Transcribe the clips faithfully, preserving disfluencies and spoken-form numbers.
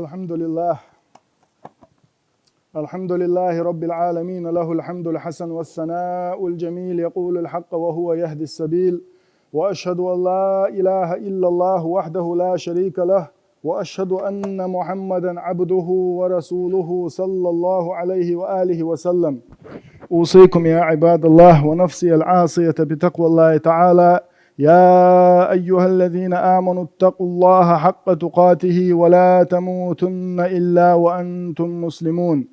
الحمد لله. الحمد لله رب العالمين، له الحمد الحسن والثناء الجميل، يقول الحق وهو يهدي السبيل. وأشهد أن لا إله إلا الله وحده لا شريك له، وأشهد أن محمدا عبده ورسوله صلى الله عليه وآله وسلم. أوصيكم يا عباد الله ونفسي العاصية بتقوى الله تعالى. يا أيها الذين آمنوا اتقوا الله حق تقاته ولا تموتن إلا وأنتم مسلمون.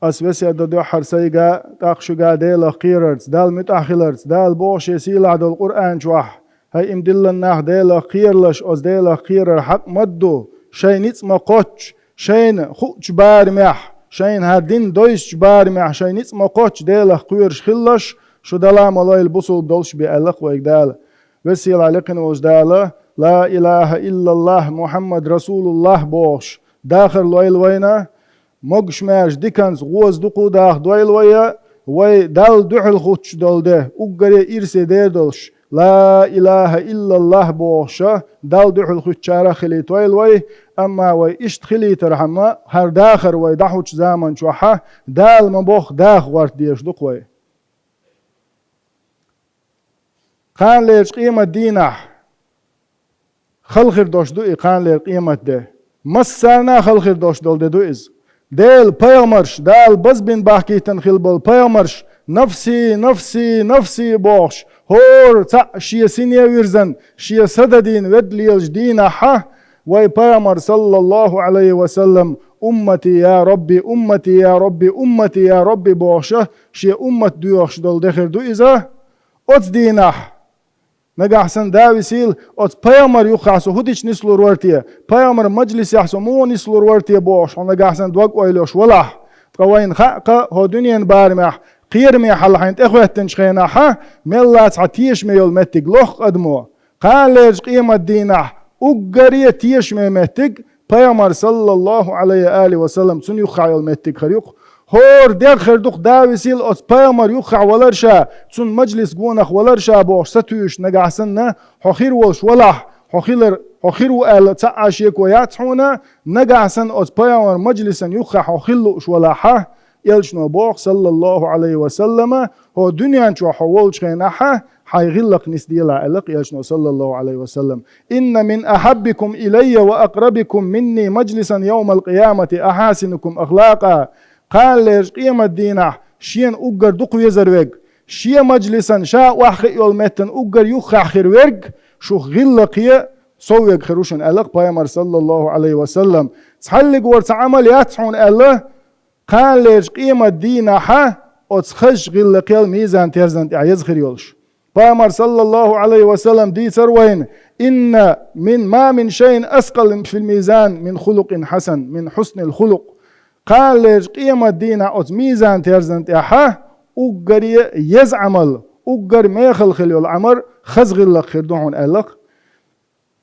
Ас весет до дуьххьара сайга, тӀаккха шуьга Делах кхерарца, Далла муьтӀахь хиларца, Дала боху Шен сийлахь долу Къуръан чохь: «ХӀай, им диллина нах, Делах кхералаш, оцу Делах кхерар хьакъ ма ду, шайн ницкъ ма кхоччу, шайна хуучу барамехь, шайна хӀара дин довзучу барамехь шайн ницкъ ма кхоччу Делах кхоьруш хилалаш, шу Дала ма лойла бусулба долуш бен», аьлла-кх вайга Дала. Веза-сийлахь лекхина волчу Дала: «Ла илаха иллаллахь, Мухьаммад расулуллахь», бохуш, дахар лойла вайна, могуш-маьрша диканца гӀоза дукха даха дойла вай, вай Далла дуьхьал хуттуш долу де уггаре ирсе дер долуш, «Ла илаха иллаллахь» бохуша, Далла дуьхьал хуьттучарах хилийтойла вай, амма вай иштта хилийтархьама, хӀара дахар вай дӀахьучу заман чохьа, Дала ма бохху, даха гӀорта дезаш ду-кх вай. Кханалерчу къемат дийнахь хала хир долуш ду и кханалера къемат де. Массарна а хала хир долуш долу де ду иза. Делан пайхамарш, Дала базбина бахкийтина хила болу пайхамарш, «Нафси, нафси, нафси», бохуш, хӀора цхьаъ шен сине вирзина, шен са дадийна ведда лелачу дийнахьа, вай пайхамар, саллаллаху Ӏалайхи ва саллам: «Уммати, я Рабби, уммати, я Рабби, уммати, я Рабби», бохуша, шен уммат доьхуш долу де хир ду иза. Оцу дийнахь, нагахь санна, да висийла, оцу пайхамар юххехь со хӀун дича нислур вара те, пайхамар мажлисехь со муха нислур вара те бохуш, хьо нагахь санна дог ойла йолуш валахь. Ткъа вайна хаьа-кха, хӀо дуьненан барамехь кхераме хьал хьайна тӀехӀоьттинчу хенахьа, мелла цхьа тешаме йолу меттиг лоху адамо. Кханалерчу къемат дийнахь уггаре тешаме меттиг, пайхамар, саллаллаху Ӏалайхи ва саллам, цунна юххехь йолу меттиг хир ю-кх. ХӀора дегӀ хир ду-кх, да висийла, оцу пайхамар юххехь валар ша, цунна мажлис гонах валар ша бохуш сатуьйсуш нагахь санна, хьо хир волуш валахь, хьо хилар, хьо хир ву аьлла цхьа а шеко яц хьуна, нагахь санна оцу пайхамар мажлисан юххехь хьо хила лууш валахьа, элчано боху, саллаллаху Ӏалайхи ва саллама, хӀо дуьнен чохь хьо волчу хенахьа, хьайн гӀиллакх нисделахь, аьлла-кх элчано, саллаллаху Ӏалайхи ва саллам: «Инна мин ахьаббикум илаййа ва акърабикум минни мажлисан йовмал къиямати ахьасинукум ахлакъа». Кханалерчу къемат дийнахь шена уггар дукха везар верг, шен мажлисан, ша охьахиъна йолу меттан уггар юххехь хир верг, шух гӀиллакхе сов верг хир ву шуна, аьлла-кх пайхамар, саллаллаху Ӏалайхи ва саллам. Цхьаллиг вара цхьа Ӏамал яц хьуна аьлла, кханалерчу къемат дийнахьа оцу хазачу гӀиллакхел мизан-терзан тӀехь еза хир йолуш. Пайхамар, саллаллаху Ӏалайхи ва саллам, дийцар вайна: «Инна мин, ма мин шайин аскъал фил мизан мин хулукъин хьасан, мин хьуснил хулукъ». Кханалерчу къемат дийнахь оцу мизан-терзан тӀехьа уггаре еза Ӏамал, уггар мехала хила йолу Ӏамал хаза гӀиллакх хир ду хьуна, аьлла-кх.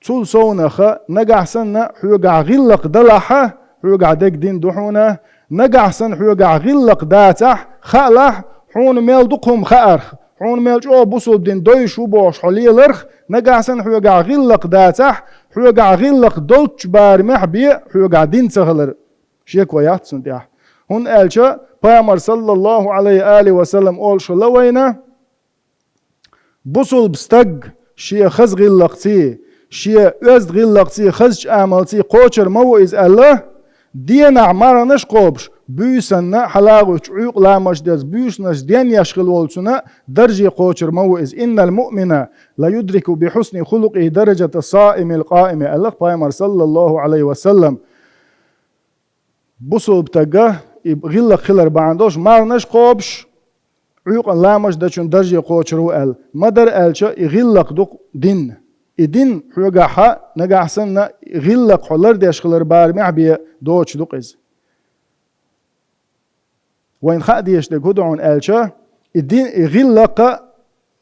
Цул совнаха, нагахь санна хьоьгахь гӀиллакх далахьа, хьоьгахь дерг дин ду хьуна, нагахь санна хьоьгахь гӀиллакх дацахь, хаалахь, хьуна мел дукха хӀума хаарх, хьуна мел чӀогӀа бусулба дин довзуш ву бохуш хьо леларх, нагахь санна хьоьгахь гӀиллакх дацахь, хьоьгахь гӀиллакх долччу барамехь бен хьоьгахь дин ца хилар шеко яц цунна тӀехь. ХӀунда аьлча пайхамар, саллаллаху Ӏалайхи ва саллам, олуш хилла вайна: «Бусулба стаг шен хаза гӀиллакхций, шен оьзда гӀиллакхций, хазачу Ӏамалций кхочур ма ву иза», аьлла, денахь марханаш а кхобуш, буьйсанна хьалагӀуьттучу Ӏуьйкъа ламазаш дерза буьйсанаш денъеш хила волчунна дарже кхочур ма ву иза. «Иннал муъмина ла юдрику би хьусни хулукъихи даражата саимил къаими», аьлла-кх пайхамар, саллаллаху Ӏалайхи ва саллам. Бусулба стага и гӀиллакх хилар бахьана долуш, марханаш а кхобуш, Ӏуьйкъана ламазаш дечун дарже кхочур ву аьлла. Ма-дарра аьлча, и гӀиллакх ду-кх дин. И дин хьоьгахьа, нагахь санна, и гӀиллакх хьо лардеш хилар барамехь бен доцуш ду-кх иза. Вайна хаа дезаш дерг хӀун ду хьуна аьлча, и дин, и гӀиллакха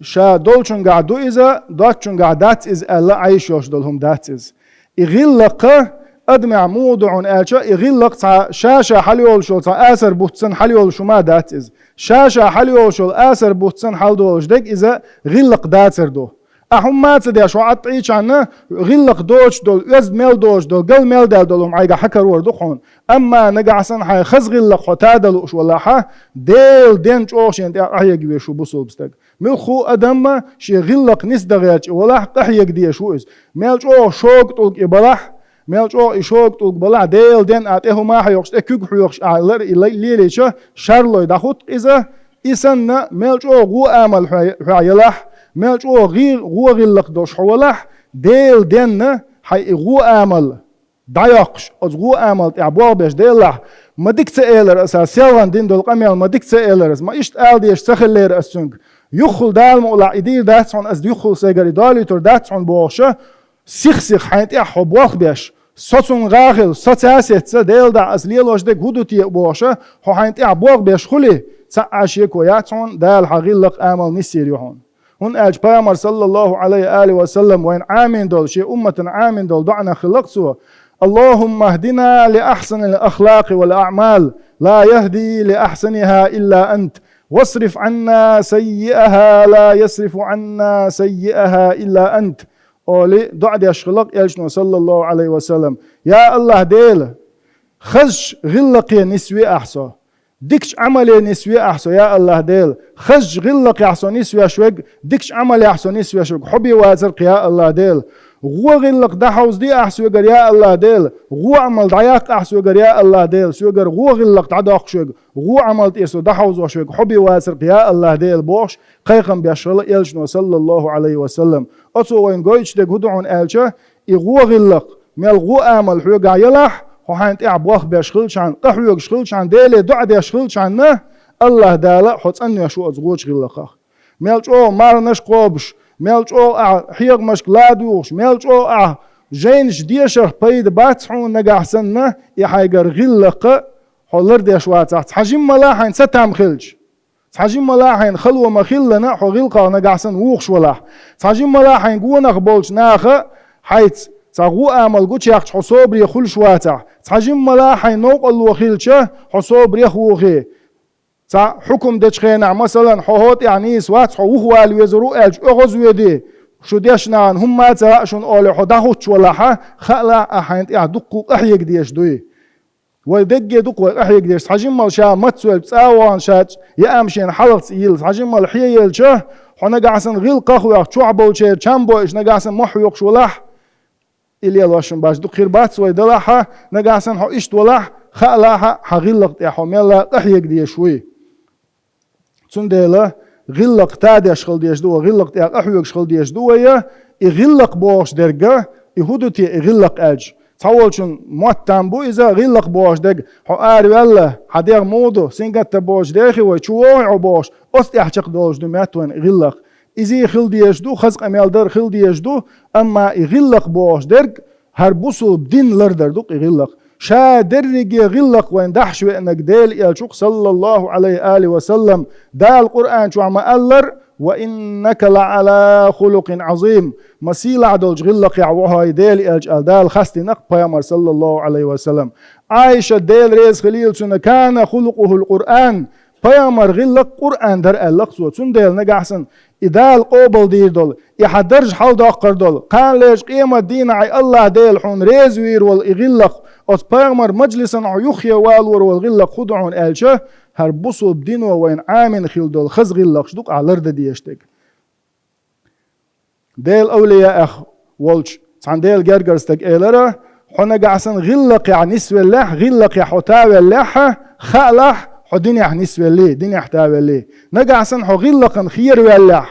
ша долчунгахь ду иза, доцчунгахь дац иза аьлла, Ӏайшош долу хӀума дац иза. И гӀиллакха адамехь муха ду хьуна аьлча, и гӀиллакх цхьа ша-ша хьалайолуш йолу, цхьа асар бутт санна хьалайолуш хӀума дац иза. Ша-ша хьалайолуш йолу асар бутт санна хьаладолуш дерг иза гӀиллакх дацар ду. Ахьа хӀумма а ца деш, хьо ӀатӀийчхьана, гӀиллакх доцуш долу, оьзда мел доцуш долу, гал мел даьлла долу хӀума хьайгахь хьакарор ду хьуна. Амма нагахь санна хьайн хаза гӀиллакх хьо тадала лууш валахьа, Делан денна чӀогӀа шена тӀехь къахьега везаш ву бусулба стаг. Муьлхха а адам шен гӀиллакх нисдан гӀерташ и валахь, къахьега дезаш ву иза. Мел чӀогӀа шога тӀулг и балахь, мел чӀогӀа и шога тӀулг балахь, Делан денна ахь тӀе хӀума а хьоькхуш, тӀе куьг хьоькхуш ахь лар и ле-, лелийча, шарлой дӀахӀутту иза, и санна, мел чӀогӀа гӀо амал хьо-, хьоьгахь ялахь, мел чӀогӀа гӀи-, гӀо гӀиллакх долуш хьо валахь, Делан денна хьайн и гӀо амал дӀайоккхуш, оцу гӀо амал тӀехь болх беш делахь, ма дика ца элира аса, селхана дина долу къамел ма дика ца элира аса, ма иштта ала дезаш ца хиллера аса цуьнга. Юххул Дала мукъалахь и дийр дац хьуна, аса юххул сайгара и долуьйтур дац хьуна бохуша, сих-сиха хьайн тӀехь хьо болх беш, со цуьнга гӀахилла, со цаьрца сецна, Делан дуьхьа аса лелош дерг хӀун ду те а бохуша, хьо хьайн тӀехь болх беш хуьлий, цхьа а шеко яц хьуна, Дала хьан гӀиллакх амал нисйийр ю хьуна. ХӀунда аьлча Пайхамар, саллаллаху Ӏалайхи ва алихи ва саллам, вайна Ӏамийна долу, шен умматана Ӏамийна долу доӀанах хилла-кх цо: «اللهم اهدنا لأحسن الأخلاق والأعمال، لا يهدي لأحسنها إلا أنت، واصرف عنا سيئها، لا يصرف عنا سيئها إلا أنت», олий, доӀа деш хилла-кх элчано, саллаллаху Ӏалайхи ва саллам: «Я АллахӀ Дела, хазачу гӀиллакхе нисве ахь со, дикачу Ӏамале нисве ахь со, я АллахӀ Дела, хазачу гӀиллакхехь со нисвеш верг, дикачу Ӏамалехь со нисвеш верг хьо бен вацара-кх, я АллахӀ Дела. ГӀо гӀиллакх дӀахьовзаде ахь соьгара, я АллахӀ Дела, гӀо Ӏамал дӀаяккха ахь соьгара, я АллахӀ Дела, соьгара гӀо гӀиллакх дӀадоккхуш верг, гӀо Ӏамал тӀера со дӀахьовзош верг хьо бен вацара-кх, я АллахӀ Дела», бохуш, кхайкхам беш хилла элчано, саллаллаху Ӏалайхи ва саллам. Оцо вайна гойтуш дерг хӀун ду хьуна аьлча, и гӀо гӀиллакх, мел гӀо амал хьоьгахь ялахь, хьо хьайн тӀехь болх беш хилчхьана, къахьоьгуш хилчхьана, Деле доӀа деш хилчхьана, АллахӀ Дала хьо цӀанвеш ву оцу гӀочу гӀиллакхах. Мел чӀогӀа марханаш кхобуш, мел чӀогӀа ахь хьехамашка ладугӀуш, мел чӀогӀа ахь жайнаш дешарх пайда бац хьуна нагахь санна, и хьайгара гӀиллакх хьо лардеш вацахь, цхьа жиммала хьайна цатам хилча. Цхьа жиммала хьайна хало ма-хиллана, хьо гӀиллакхах нагахь санна вухуш валахь. Цхьа жиммала хьайн гонах болчу наха хьайца цхьа гӀо амал гучуяьккхича, хьо собаре хуьлуш вацахь. Цхьа жиммала хьайн новкъарло хилча, хьо собарех вухий. Цхьа хьукум дечу хенахь, масалан, хьо хӀокху тӀехь нийса вац, хьо вухавала везар ву аьлча, оьгӀазвоьдий, шу дешнашна хӀумма а ца хаьа шуна олий, хьо дӀахӀуттуш валахьа, хаалахь, ахь хьайна тӀехь дуккха къахьега дезаш дуй. Вай дерриге ду-кх вай къахьега дезаш, цхьа жиммал ша мацвелча, цӀа а вахана ша яам шена хьалхаца йилла, цхьа жиммал хьеелча, хьо нагахь санна гӀиллакхах а ваьхна, чохь болчеран чам бойуш, нагахь санна мохь хьоькхуш валахь, и лелош ма бац, дукха хир бац вай далахьа, нагахь санна хьо иштта валахь, хаалахьа, хьан гӀиллакх тӀехь хьо мелла къахьега дезаш вуй. Цундела гӀиллакх тадеш хила дезаш ду вай, гӀиллакх тӀехь къахьоьгуш хила дезаш ду вай, и гӀиллакх бохуш дерг, и хӀун ду те и гӀиллакх аьлча? Цхьаволчун мотт там бу иза, гӀиллакх бохуш дерг, хьо араваьлла, хьан дегӀ муха ду, сингаттам боцуш дехий вай, чу вогӀий хьо бохуш, оцу тӀехь чекхдолуш ду моьтту вайна и гӀиллакх. Изий хила дезаш ду, хаза къамел дар хила дезаш ду, амма и гӀиллакх бохуш дерг, хӀара бусулба дин лардар ду-кх и гӀиллакх. Ша дерриге гӀиллакх вайна дахьаш веанарг Делан элча ву-кх, саллаллаху Ӏалайхи ва алихи ва саллам. Дала Къуръан чохь ма-аллара: «وإنك لعلى خلق عظيم». Ма сийлахь долчу гӀиллакхехь ву хьо, Делан элча, аьлла, Дала хастийна-кх Пайхамар, саллаллаху Ӏалайхи ва саллам. Ӏайша, Дела реза хилийла цунна, «كان خلقه القرآن». Пайхамар гӀиллакх Къуръан дара аьлла-кх цо. Цундела нагахь санна и Дала къобалдийр долу, и хьан дарж хьаладоккхур долу, кханалерчу къематдийнахь и АллахӀ Дела хьуна реза вийр волу и гӀиллакх, оцу пайхамар мажлисана хьо юххе валор волу гӀиллакх хӀун ду хьуна аьлча, хӀара бусулба дино вайна Ӏамийна хилла долу хаза гӀиллакхаш ду-кх ахь лардан дезаш дерг. Делан авлияэх волчу цхьана Делан гергара стага элира: «Хьо нагахь санна гӀиллакхехь нисвеллехь, гӀиллакхехь хьо тавеллехь, хаалахь, хьо динехь нисвеллий, динехь тавеллий. Нагахь санна хьо гӀиллакхана херавеллехь».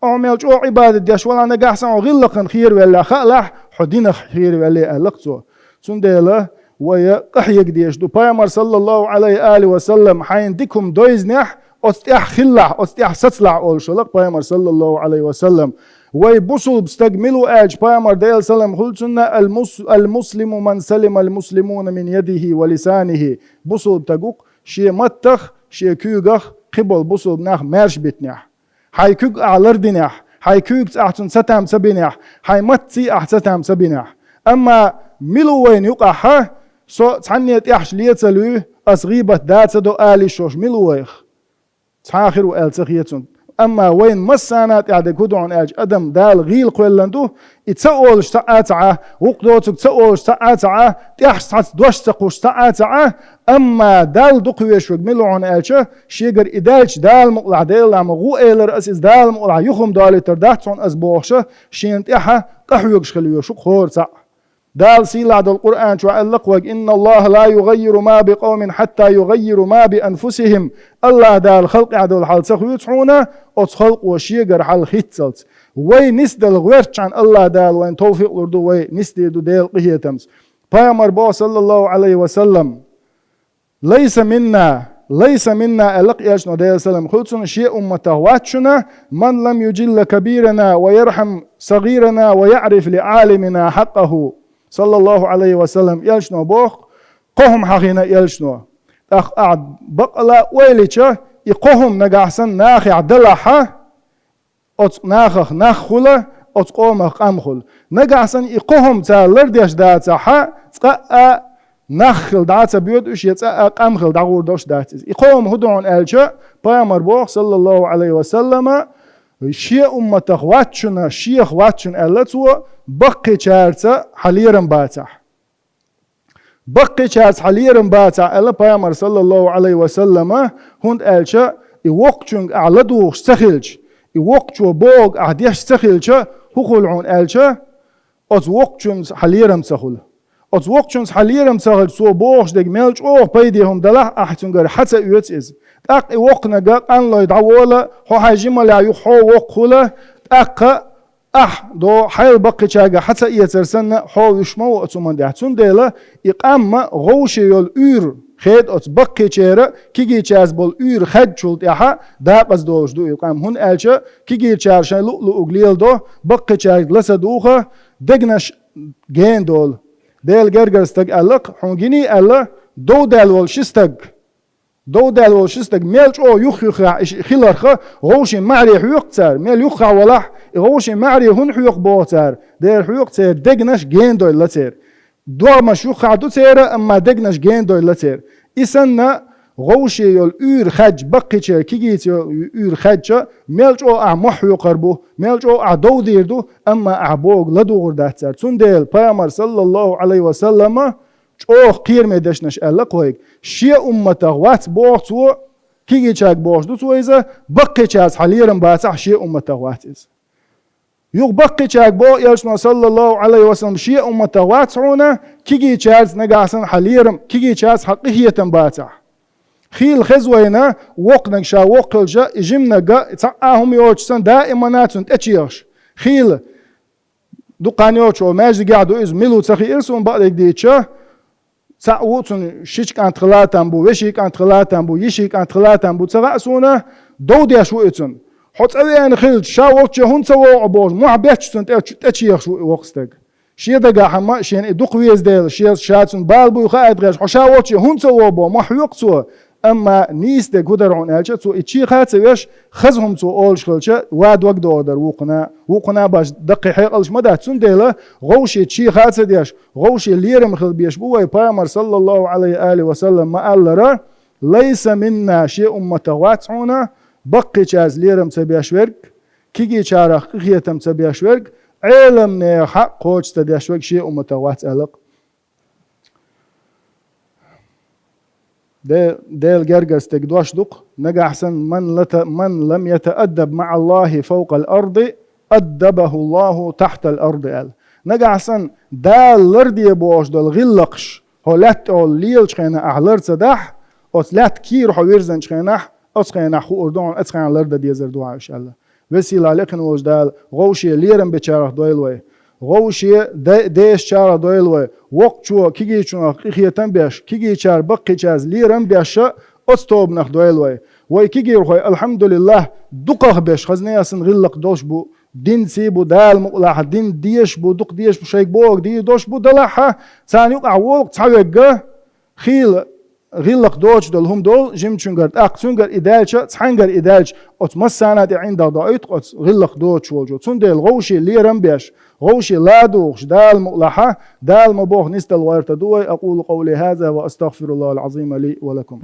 Ахьа мел чӀогӀа Ӏибадат деш валахь, нагахь санна хьо гӀиллакхана херавеллехь, хаалахь, хьо динах херавеллий, аьлла-кх цо. Цундела вай къахьега дезаш ду. Пайхамар, саллаллаху Ӏалайхи ва алихи ва саллам, хьайна дика хӀума девзинехь, оцу тӀехь хилалахь, оцу тӀехь сацалахь олуш вара-кх Пайхамар, саллаллаху Ӏалайхи ва саллам. Вай бусулба стаг мила ву аьлча, Пайхамар, Делан салам хуьлда цунна: «المس-، المسلم من سلم المسلمون من يده ولسانه». Бусулба стаг ву-кх шен маттах, шен куьйгах кхиболу бусулба нах маьрша битинехь. Хьайн куьг ахь лардинехь, хьайн куьйгаца ахь цунна цатам ца бинехь, хьайн маттаций ахь цатам ца бинехь. Амма мила ву вайна юкъахь, со цхьанне тӀехьашха ле ца луьй, ас гӀийбат да ца до ала йиш йолуш мила ву вайх? Цхьа а хир ву аьлла ца хета цунна. Амма вайна массана а тӀехь дерг хӀун ду хьуна аьлча, адам Дала гӀийла кхоьллина ду, и ца олуш цхьа а ца Ӏа, вукху доцург ца олуш цхьа а ца Ӏа, тӀехьашца цхьацца дош ца кхуш цхьа а ца Ӏа, амма Далла дукхавезаш верг мила ву хьуна аьлча, шегара и даьлча Дала мукъалахь, Делахь ма гӀу элира ас иза, Дала мукъалахь юха-м долуьйтур дац хьуна ас бохуш, шена тӀехь къахьоьгуш хила везаш ву-кх хӀора цхьаъ. Дала сийлахь долу Къуръан чохь аьлла-кх вайга: «Инна Аллаха ла югаййиру ма би къавмин хьатта югаййиру ма би анфусихим». Аллаха Дала халкъехь долу хьал ца хуьйцу хьуна, оцу халкъо шегара хьал хӀитталц. Вай нисдала гӀоьртчхьана Аллаха Дала вайна тавфикъ лур ду, вай нисдийр ду Делан къинхетамца. Пайхамар боху, саллаллаху Ӏалайхи ва саллам: «Лайса минна, лайса минна», аьлла-кх элчано, Делан салам хуьлда цунна, шен умматах вац шуна: «Ман лам южилла кабирана ва ярхьам сагӀирана ва яъриф ли Ӏалимина хьакъаху». Саллаллаху Ӏалайхи ва саллам, элчано боху, кхо хӀума хьахийна элчано. ТӀаккха ахь бакъала ойла йича, и кхо хӀума нагахь санна нахехь далахьа, оцу нахах нах хуьла, оцу къомах къам хуьла. Нагахь санна и кхо хӀума цара лардеш дацахьа, цкъа а нах хила дӀа а ца боьду уьш, я цкъа а къам хила дӀагӀур долуш дац иза. И кхо хӀума хӀун ду хьуна аьлча, пайхамар боху, саллаллаху Ӏалайхи ва саллама, шен умматах вац шуна, шех вац шуна аьлла цо, баккхийчаьрца хьан лерам бацахь. Баккхийчаьрца хьан лерам бацахь аьлла пайхамар, саллаллаху Ӏалайхи ва саллама, хӀунда аьлча и воккхачуьнга ахь ладугӀуш ца хилча, и воккхачо бохург ахь деш ца хилча, хӀун хуьлу хьуна аьлча, оцу воккхачуьнца хьан лерам ца хуьлу. Оцу воккхачуьнца хьан лерам ца хилча, цо бохуш дерг мел чӀогӀа пайде хӀума далахь, ахь цуьнгара хьан ца оьцу иза. ТӀаккха и воккханиг къанлой дӀавола, хьо хьайн жималехь юха хьо воккха хуьла, тӀаккха ахь до хьайла баккхийчаьрга хьан ца эцар санна, хьо вуьш ма ву оцу хӀуманна тӀехь. Цундела и къам ма гӀовше йолу уьйр хеда оцу баккхийчеран, кегийчаьрца болу уьйр хаьддачул тӀаьхьа дакъаза долуш ду и къам. ХӀунда аьлча кегийчара шайн луъ-луъург леладо, баккхийчаьрга ла ца духа, дегнаш гена долу. Делан гергара стаг аьлла-кх, хьуна гиний аьлла, дов даьлла волу ши стаг. Дов даьлла волу ши стаг мел чӀогӀа юх-юххехь и шиъ хиларх, гӀовшийн маьӀаре хьоькху цара, мел юххехь валахь, и гӀовшийн маьӀаре хӀунда хьоькху боху цара, дера хьоькху церан дегнаш гена дойла церан. ДогӀмаш юххехь ду церан, амма дегнаш гена дойла церан. И санна, гӀовше йолу уьйр хаьдча, баккхийчеран кегийчаьрца йолу уьйр хаьдча, мел чӀогӀа ахь мохь хьоькхур бу, мел чӀогӀа ахь дов дийр ду, амма ахь бохург ладугӀур дац цара. Цундела пайхамар, саллаллаху Ӏалайхи ва саллама, чӀогӀа кхераме дешнаш аьлла-кх вайга. Шен умматах вац боху цо, кегийчаьрга бохуш ду цо иза, баккхийчаьрца хьан лерам бацахь, шен умматах вац иза. Юха баккхийчаьрга боху элчано, саллаллаху Ӏалайхи ва саллам, шен умматах вац хьуна, кегийчаьрца нагахь санна хьан лерам, кегийчаьрца хьан къинхетам бацахь. Хийла хеза вайна, воккханиг ша воккха хилча, и жиманиг цхьа а хӀума йоцуш санна, даимана цунна тӀечехаш. Хийла Дукха хан йоцуш, о, маьждигехь ду иза, мила ву ца хиира суна бакъдерг дийцича, цхьаъ ву цунна шича кӀант хила там бу, вешин кӀант хила там бу, йишин кӀант хила там бу, ца хаьа суна, дов деш ву и цунна. Хьо цӀа веана хилча, ша волчче хӀунда ца вогӀу бохуш, мохь бетташ цунна тӀе-, тӀечехаш ву и воккха стаг. Шен дагахь хӀама, шена и дукха веза дела, шен, ша цунна бала буй хаийта гӀерташ, хьо ша волчче хӀунда ца вогӀу боху, мохь хьоькху цо, Амма нийса дерг хӀун дара хьуна аьлча, цо и чехка а ца веш, хаза хӀума цо олуш хилча, ва дог догӀу дара вукхана, вукхана баш даккхий хьекъалш ма дац. Цундела гӀовше чехка а ца деш, гӀовше лерам хила безаш бу вай. Пайхамар, саллаллаху Ӏалайхи ва алихи ва саллам, ма-аллара: «Лайса минна», шен умматах вац хьуна баккхийчаьрца лерам ца беш верг, кегийчарах къинхетам ца беш верг, Ӏеламнехьа кхочуш ца деш верг шен умматах вац аьлла-кх. Де-, Делан гергара стеган дош ду-кх: нагахь санна, «Ман лата-, ман лам ятааддаб маӀаллахи фавкъал арди, аддабахуллаху тахьтал арди», аьлла. Нагахь санна, Дала ларде бохуш долу гӀиллакхаш, хьо лаьтта тӀехула лелачу хенахь ахь лар ца дахь, оцу лаьтта кийра хьо вирзинчу хенахь, оцу хенахь хуур ду хьуна, оцу хенахь лардан дезар ду хьуна уьш аьлла. Веза-сийлахь, лекха волчу Дала гӀовше лерам бечарах дойла вай. ГӀовше де-, дешачарах дойла вай. Воккхачо кегийчунах къинхетам беш, кегийчара баккхийчаьрца лерам беш, оцу тобанах дойла вай. Вай кегийрхой, алхьамдулиллахь, дукхах беш, хаза нехан гӀиллакх долуш бу, динций бу, Дала мукъалахь, дин дезаш бу, дукха дезаш бу, шайга бохург дийр долуш бу, делахь а, царна юкъахь волу-кх цхьаверг, хийла гӀиллакх доцуш долу хӀума долу жимачуьнгара, тӀаккха цуьнгара и даьлча, цхьаьнгара и даьлча, оцу массарна а тӀе ӀиндагӀ доуьйту-кх оцу гӀиллакх доцуш волчо. Цундела гӀовше лерам беш, гӀовше ладугӀуш, Дала мукъалахь, Дала ма-бохху, нисдала гӀерта ду вай. أقول قولي هذا وأستغفر الله العظيم لي ولكم.